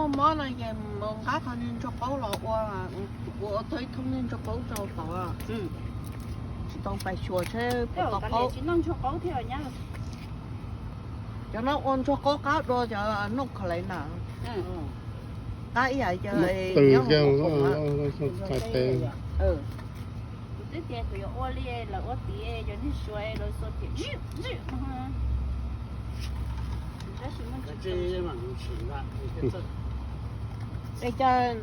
Mob no ces mus nqa qhov niag ntsuag qaub los ua, ua tau ib thoob niag ntsuag qaub rau tod. Tsis tau pais xyuas seb puas tau qaub. Cov no ua ntsuag qaub qab dua cov North Carolina na. Qab ib yam li cov Kuv twb tias kuv yuav ua li lawv ua tid, cov niag Suav lawv xua tias zim zim. Es cas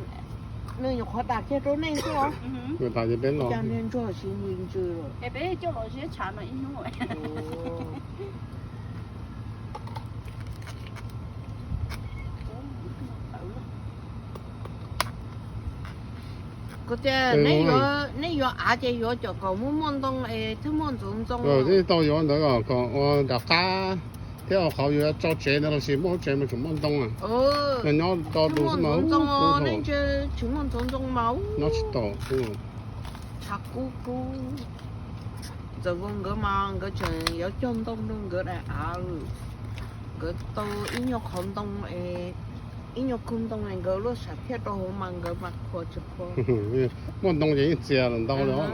nws nyuam qhuav dam kiag rau nej xwb os? Cas niag ntsuag siv ntsws ntsws lawm. Es peb coj los ziab tshav no ib hnub. Kuv tias neb yuav av ces yuav cov kom muaj muaj ntoo es thiaj muaj ntxoov ntxoo. Twb tau yuav ntawd kom ua nram qab thiab qhov yuav tso tsev ntawd los sis muaj lub tsev mas tseem muaj ntoo. Nyob nyob do du xwb mas ntxoov ntxoo, nej ntshe tsis muaj ntxoov ntxoo mas nyob tsis tau. Tshav kub kub. Ntxawm Vaughn nkawd mas nkawd tseem yuav cog ntoo rau nkawd daim av lawm. Nkawd tau ib nyuag qhov ntoo es ib nyuag kawg ntoo es nkawd luaj sam thiaj rau hauv mas nkawd mas qhuas tsis qhuas. Muaj ntoo ces yeej txias ntau li os.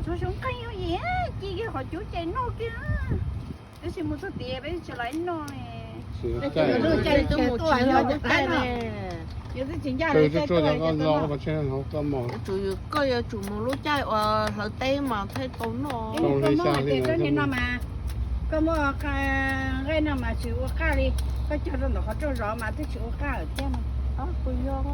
Txog xyoo qeej yim ci kiag qhov cub ces noj kiag. Tab sis mus txog tias peb tsis los ib noj li. Twb mus tsis noj lub caij ne. Tsum koj yuav tsum mus lub caij uas hlawv teb mas thiaj tau noj. Koj muab nqaij no mas tsis ua qaj li, koj cog rau ntawm qhov rooj zov mas twb tsis ua qaj lawm thiab no. Kuv yog